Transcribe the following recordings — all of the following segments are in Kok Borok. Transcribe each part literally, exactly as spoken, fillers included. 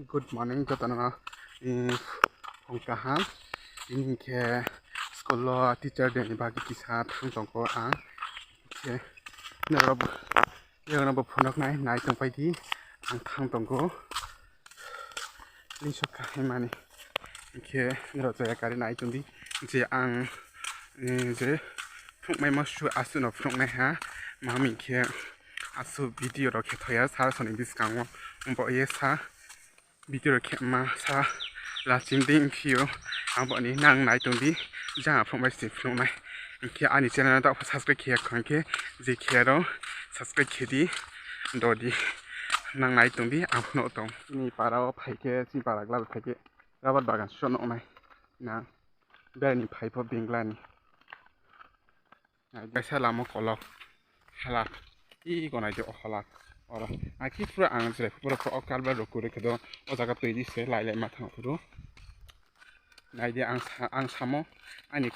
Good morning jotono, eh, phung kaham. Tini khe school o teacher day ni bagwi kisa thang tongo ang. Khe norok, norokno bo phunuknai nai tongpai di, ang thang tongo. Tini sok kahimani. Khe norok jaya kari nai tong di je ang, eh, je phunukmai ma su aswkno phunuknai ha. Mami khe aswk video rok khe thoya sar soni bwskango bo ye sa. Video rok khe ma sa lachim ding phio, ang boni nang nai tong di, jang phunukmai se phunuknai. Hinkhe ani channel no tabuk subscribe khe ya kho hinkhe je khe aro subscribe khe di, do di, nang nai tong di, ang phunuk tong. Chini para o phai khe, chini para glab phai khe rubber bagan so nuknai na, berani phai pho Bengalani. Kaisa lama kolok halak, i gonai de o halak. Oro aki pura ang jai pura o kalba rok kure khe do o jaga twi di se lai lai ma thang phuru. Nai di ang sa-, ang samo ani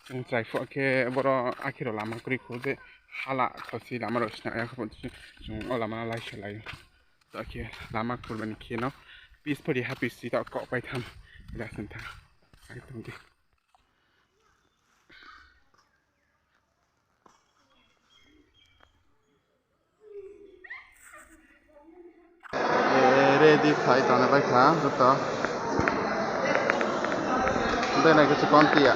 chwng chai pho khe boro akhiro lama kwrwi khu je hala khosi lama rok sina ya kho chwng o lama lai se lai. To khe lama kurbani khe no peacefully happy si ta kok pai tham da sin tha. Ai tong di. Eh, ready khai tong bai kha joto. Dena kichu kon tiya.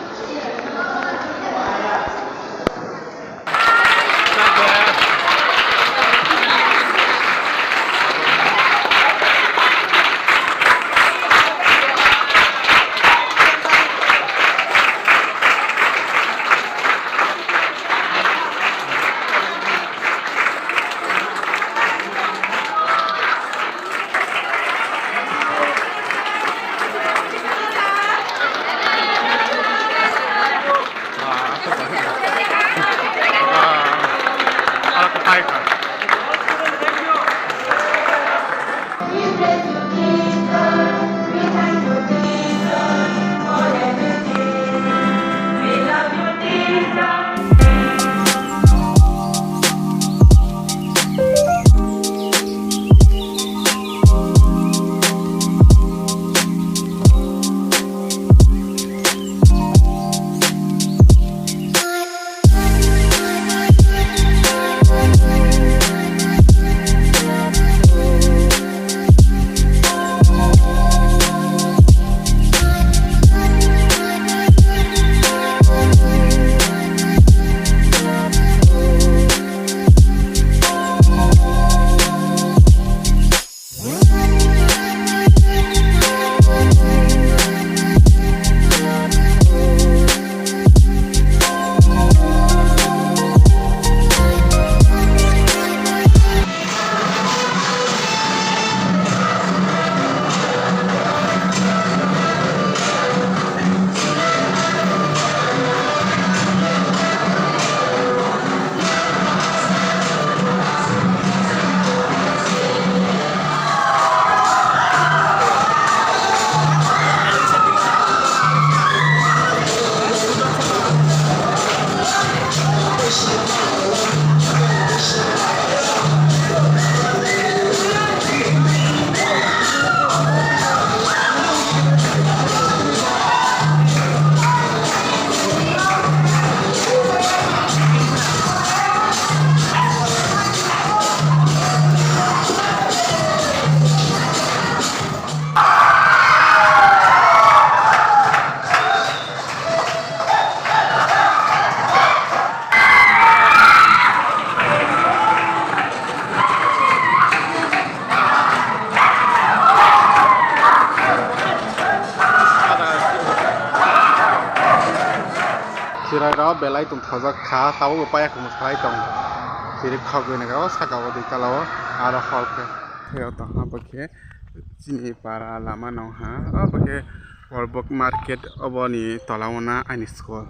Chwrairok belai tongthokjak kha, tabukbo paiya khe mwsai tongo. Chwrai khogwi nw o saka o twi tola o aro hor khe. Phiyok tongkha bo khe chini para lama nongha. Obo khe Walbok market, oboni tola o na ani school.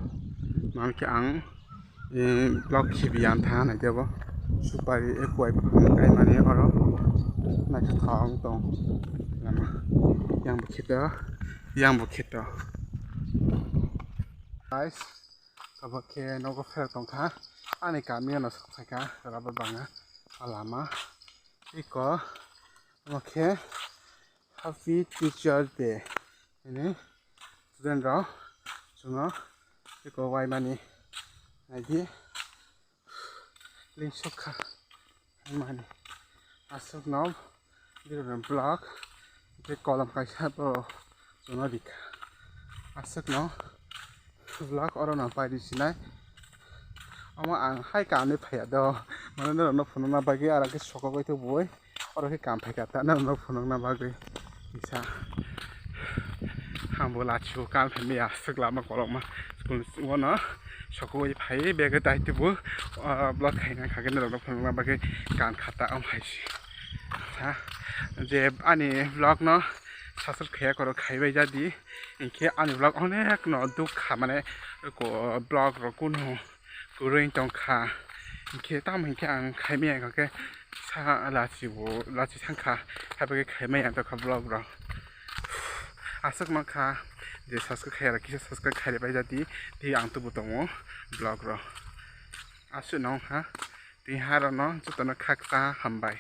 Mamkhe ang, eh, vlog khibi ang tha naitebo. Supari, eh, kuai buphang kaimani oro naithothok wng tong lama. Yang bo khito, yang bo khito. Guys, obo khe nogo pher tongkha. Ani kami ano sok phaikha, rubber banga, a lama. Iko, omo khe Happy Teacher Day. Ini student rok chwngno tiko waimani naidi lingsokha mani aswkno birokni vlog tei kolom kaisa bo chwngno rikha aswkno vlog orono paidi sinai omo ang hai kanwi phaiya do mane norokno phunukna bagwi aro khe sokogwi tubui. Oro khe kam phaikha ta norokno phunukna bagwi kisa. Hambo lachibo kam phaimaya aswk lama kolokma school wano sokogwi phai bag tai tubu vlog khaina khagwi norokno phunukna bagwi kan khata om hai se. Ha, je ani vlog no subscribe khaiya korok khaibai jadi hinkhe ani vlog onek no dukha mane vlog rok kunu kwrwi tongkha. Hinkhe tamo hinkhe ang khaimaya hinkhe sa lachi bo lachi sangkha, haibagwi khaimaya tongkha vlog rok. Aswk mankha je subscribe khaiyarok kisa subscribe khairwi bai jadi tei ang tubu tongo vlog rok. Aswk no wngkha tei harokno jotono khaksa hambai.